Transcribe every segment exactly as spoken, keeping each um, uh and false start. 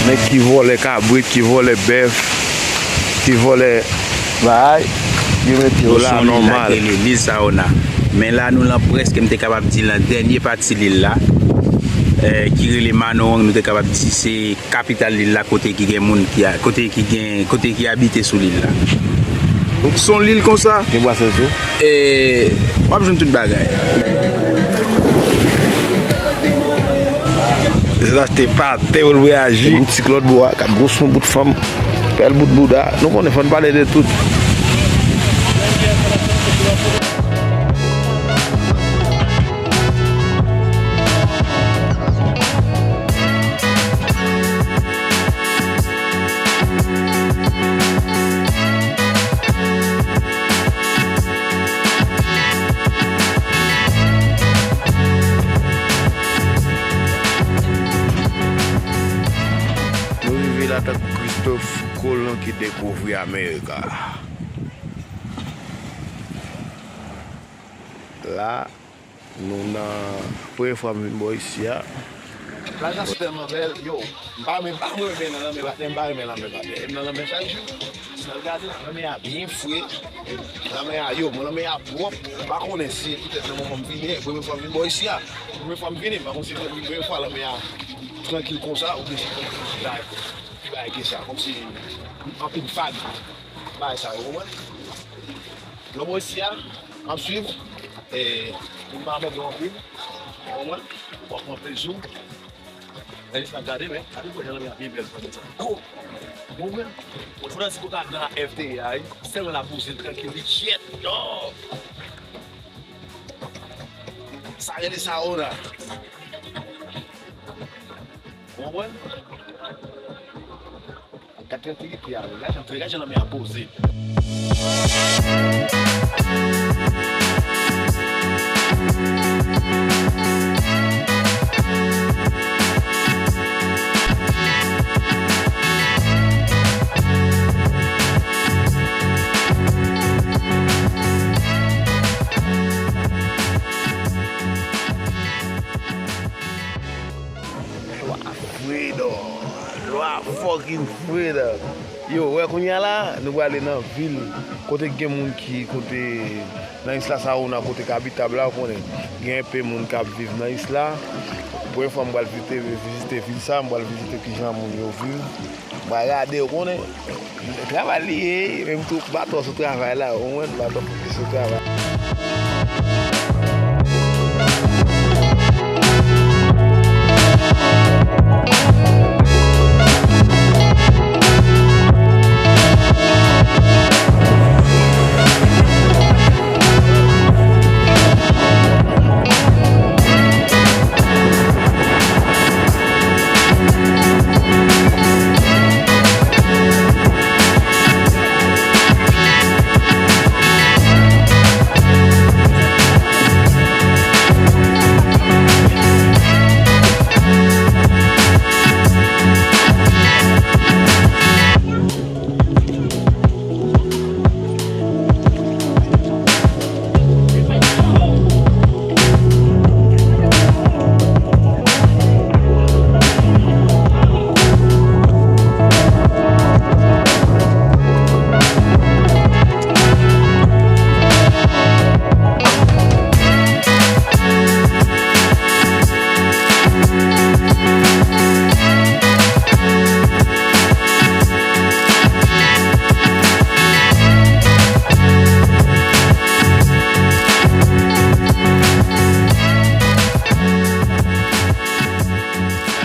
Nèg ki vòlè kabrit, ki vòlè bèf, ki vòlè bay, yo mete yo la nòmal. Lil Saona. Men la, nou lan prèske, m te kapab di, lan dènye pati lil la, eh, ki rele Manowang, nou te kapab di se kapital lil la, kote ki gen moun ki a, kote ki gen, kote ki abite sou lil la. Donk, se yon lil konsa. Gen bwasè tou. E, w ap jwenn tout bagay. Se achte pate pou l vwayaje. Boutik lòt bò a, gad gwo son bout fanm, bèl bout bouda. Nou konnen fò n pale de tout. Nou rive la tankou Christophe Colomb ki dekouvri Amerika. La, nou nan, premye fwa m vin bò isi a. Plaj la se tèlman bèl, yo, m pa renmen, m pa renmen nan lanmè, m pa renmen lanmè, m nan lanmè chak jou. Si w gade, lanmè a byen fre, lanmè a, yo, lanmè a pwòp, m pa konnen si petèt nan moman m vini, premye fwa m vin bò isi a, premye fwa m vini, m pa konn si se premye fwa lanmè a trankil konsa, oubyen si konn bagay, bagay ke sa, kòmsi anpil vag, bagay sa, yo konprann? Lè w isi a, m ap swiv, e, pou m pa anmède w anpil, w konprann? W ap pran plezi w. Lè w ap gade, men, gade pou jan lanmè a byen bèl, frè sa. Oh! Bon, men, fò nan di pou ka nan F T A, wi. Sèlman l ap bouje l trankil, li dyèt. Yo! Sa rele Saona. W konprann? Gad trankilte a, gad jan, gad jan lanmè a poze. Lwa freedom. Lwa fucking freedom. Yo, wè kounye a la, nou prale nan vil, kote gen moun ki, kote, nan Isla Saona, kote k abitab la, ou konnen, gen enpe moun k ap viv nan Isla. Premye fwa m pral vizite, vizite vil sa, m pral vizite kijan moun yo viv. M pral gade, ou konnen. Travay li ye, menm tou, m pa twò sou travay la, ou konprann, m pa twò fokis sou travay.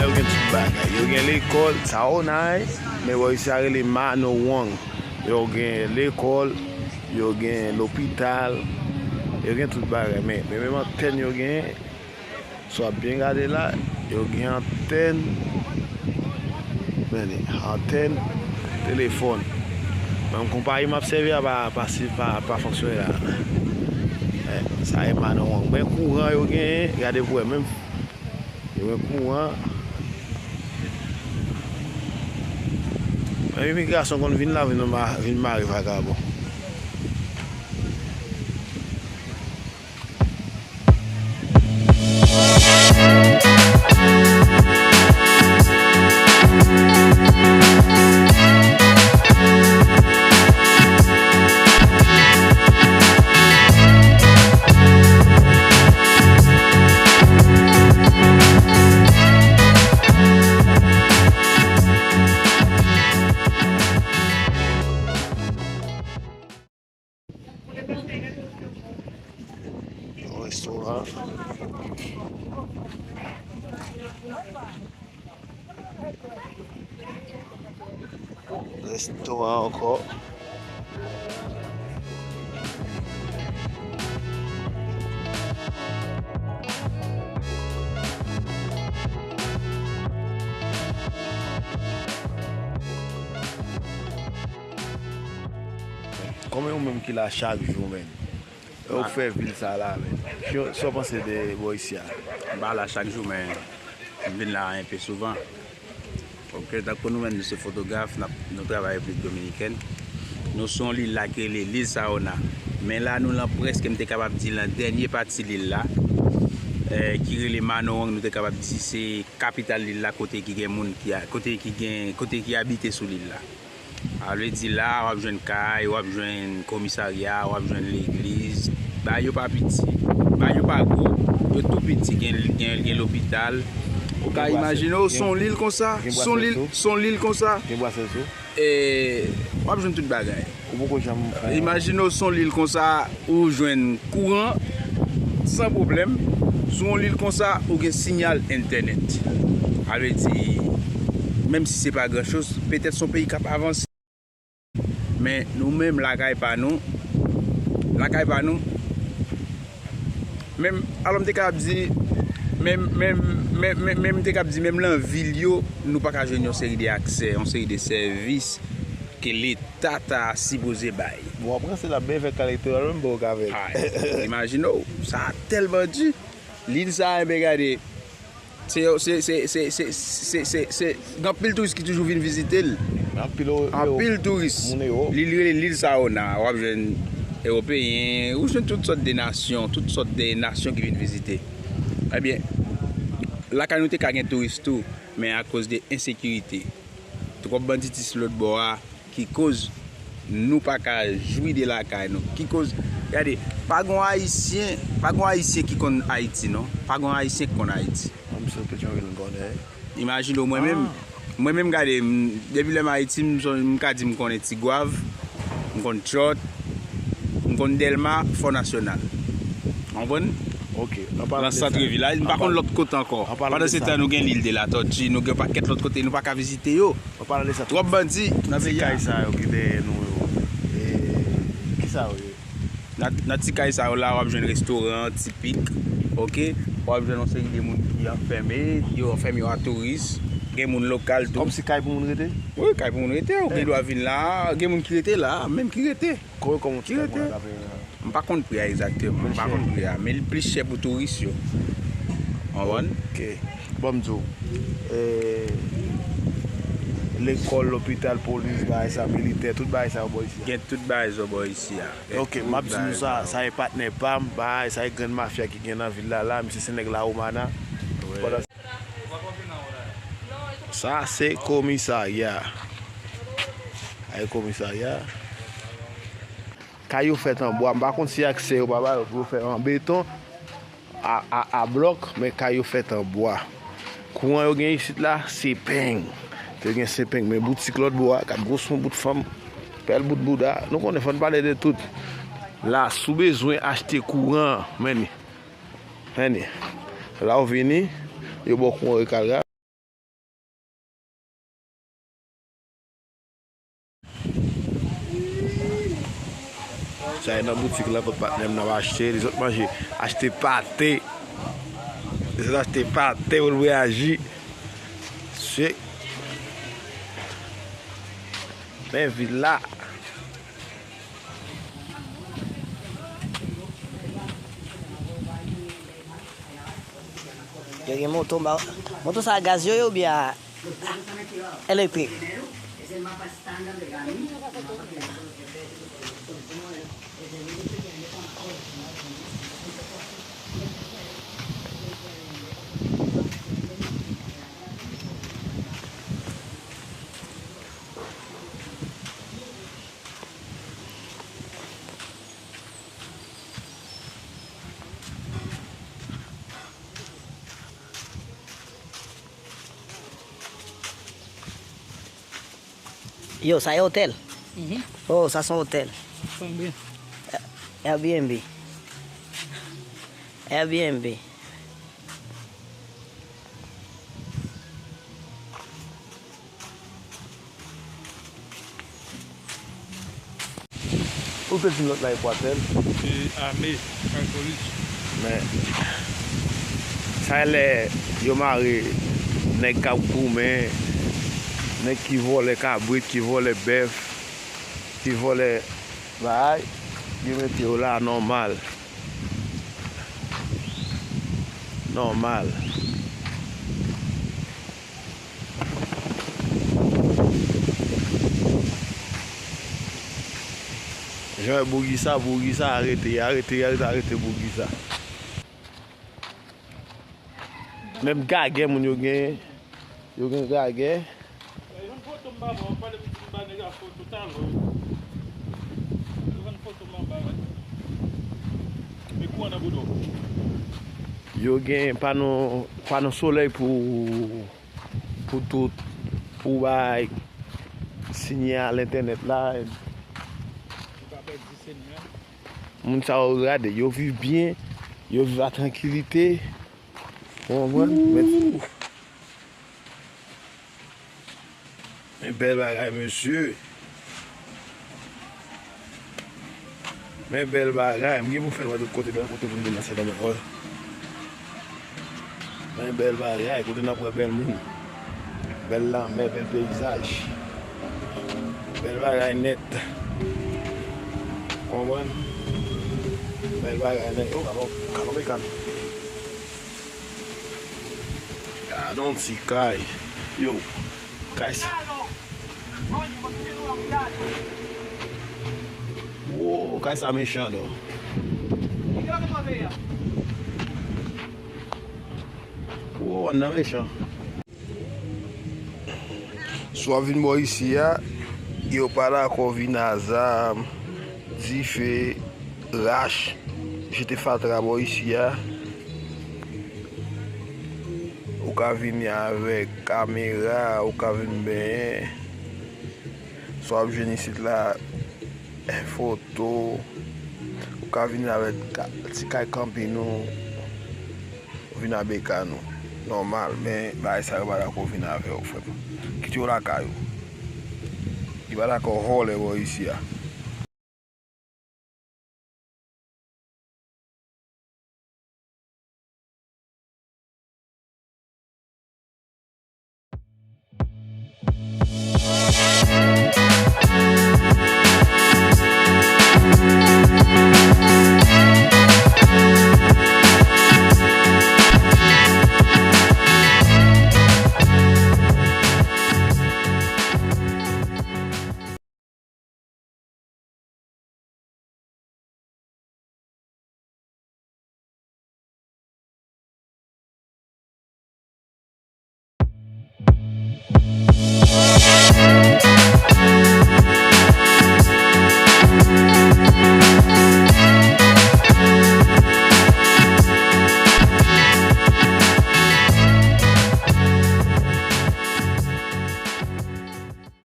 Yo gen tout bagay. Yo gen lekòl, Saona, men bò isi a rele Manowang. Yo gen lekòl, yo gen lopital, yo gen tout bagay. Men, men menm antèn yo gen, si w ap byen gade la, yo gen antèn, men, antèn telefòn. Menm konpayi m ap sèvi a pa, pa, si, pa, pa fonksyone la. Eh, sa e Manowang. Men kouran yo genyen, gade pou wè, menm yo gen kouran. Men imigrasyon konn vin la, vin ma-, vin mare vagabon. Restoran ankò. Kòman ou menm ki la chak jou, menn? Ou fè vil sa la, menn. Ki, sa w panse de bò isi a? M pa la chak jou, men m vin la enpe souvan. Ok, tankou nou menm, nou se fotograf, n ap, nou travay Repiblik Dominikèn. Nou sou yon lil la ki rele Lil Saona. Men la, nou lan prèske, m te kapab di, lan dènye pati lil la, eh, ki rele Manowang, nou te kapab di se kapital lil la, kote ki gen moun ki a, kote ki gen, kote ki abite sou lil la. A vle di la, w ap jwenn kay, w ap jwenn komisarya, w ap jwenn legliz. Bagay yo pa piti. Bagay yo pa gwo. Yo tou piti. Gen, gen, gen lopital. Ou ka imajine w, se yon lil konsa. Se yon lil, se yon lil konsa. Gen bwasèl tou. E, w ap jwenn tout bagay. Ou poko janm fè. Imajine w, se yon lil konsa. Ou jwenn kouran san pwoblèm. Sou yon lil konsa, ou gen siyal entènèt. Sa vle di, menm si se pa gran choz, petèt se yon peyi k ap avanse. Men nou menm, lakay pa nou, lakay pa nou, menm, alò m te kapab di, menm, menm, menm, menm, menm m te kapab di, menm lan vil yo, nou pa ka jwenn yon seri de aksè, yon seri de sèvis ke Leta ta sipoze bay. Bon, w ap ranse la, men fè kal elektoral menm, bon, w ka fè. Ay, imajine w, sa tèlman di. Lil sa a, enben, gade, se, se, se, gen anpil touris ki toujou vin vizite l. Anpil Ewo-, anpil touris. Moun Ewòp. Lil rele Lil Saona, w ap jwenn Ewopeyen, ou jwenn tout sòt de nasyon, tout sòt de nasyon ki vin vizite. Ebyen, lakay nou te ka gen touris tou, men akoz de ensekirite, twòp banditis lòt bò a, ki koz nou pa ka jwi de lakay nou. Ki koz, gade, pa gon Ayisyen, pa gon Ayisyen ki konn Ayiti, non. Pa gon Ayisyen ki konn Ayiti. Mwen, m sot Petyonvil, m konnen. Imajine w, mwen menm, mwen menm, gade, m, depi lè m Ayiti, m, m ka di m konnen Tigwav, m konn Chòt, m konn Dèlma, Fò Nasyonal. Ou konprann? Ok. Lan sant vil la, m pa konn lòt kote ankò. Pandan se tan, nou gen Lil de Latòti, nou gen pakèt lòt kote, nou pa ka vizite yo. An palan de sa, twòp bandi nan peyi a. Ti kay sa yo ki dèyè nou yo, e, kisa yo ye? Nan, nan ti kay sa yo la, w ap jwenn restoran tipik, ok? W ap jwenn yon seri de moun ki anfème, yo anfème yo a touris, gen moun lokal tou. Kòmsi kay pou moun rete? Wi, kay pou moun rete, ou gen dwa vin la, gen moun ki rete la, menm ki rete. Ki rete? M pa konn pri a egzakteman, m pa konn pri a, men li plis chè pou touris yo. Ou konprann? Ok. Ban m di w, e, lekòl, lopital, polis, bagay sa, militè, tout bagay sa yo bò isi a. Gen tout bagay yo bò isi a. Ok, m ap di nou sa, sa e patnè pa m, bagay sa e grann mafya ki gen nan vil la la, misye se nèg La Romana. Wi. Pandan Sa se komisarya. Ay komisarya. Kay yo fèt an bwa. M pa konn si aksè yo pa ba yo pou yo fè an beton, a, a, a blòk, men kay yo fèt an bwa. Kouran yo gen isit la, se peng. Yo gen se peng, men boutik lòt bò a, gad gwo son bout fanm, bèl bout bouda. Nou konnen fò n pale de tout. La, si w bezwen achte kouran, men Anni. La w vini, yo ba w kouran rekalga. Sa e nan boutik la kot patnè m nan ap achte, li sot manje, achte pate. Li sot achte pate pou l voyaje. Se men vil la. Yo gen moto, m pa, moto sa a gaz yo ye oubyen a elektrik? Yo, sa e otèl? Mhm. Oh, sa se yon otèl. Airbnb. Airbnb. Airbnb. Ou te di m lòt la, Epwatèl. E ame, Kalkolis. Men, sa e lè yo mare nèg k ap goumen, nèg ki vòlè kabrit, ki vòlè bèf, ki vòlè bay, yo mete yo la nòmal. Nòmal. Jan boug sa, boug sa, arete, arete, arete, arete boug sa. Menm gagè moun yo gen, yo gen gagè. Jwenn foto m pa bon, pale pitit m ba nèg a foto talè. Jwenn foto m anba, wè. Men kou an nan bouda w. Yo gen pano, pano solèy pou, pou tout, pou bay sinyal entènèt la. Ou ka pèdi sinyal. Moun sa yo gade, yo viv byen, yo viv a trankilite. Ou konprann? Men, men bèl bagay, mesye. Men bèl bagay. M gen pou fè l wè tout kote, bèl kote pou m vin nan Sendomeng. Men bèl bagay, kote n ap wè bèl moun. Bèl lanmè, bèl peyizaj. Bèl bagay nèt. Konprann? Bèl bagay nèt. Yo, gade yon, gade yon mekàn. Gade yon ti kay. Yo, kay sa. Wo, kay sa mechan, non. Wo, an nan mechan. Si w ap vin bò isi a, yo pa dakò vin a zam, dife, rach, jete fatra bò isi a. Ou ka vini avèk kamera, ou ka vin benyen. Si w ap jwenn isit la, foto. Ou ka vini avèk ka-, ti kay kanpe nou. Vin a beka nou. Nòmal, men bagay sa yo pa dakò vin avè w, frè m. Kite yo lakay ou. Li pa dakò vòlè bò isi a.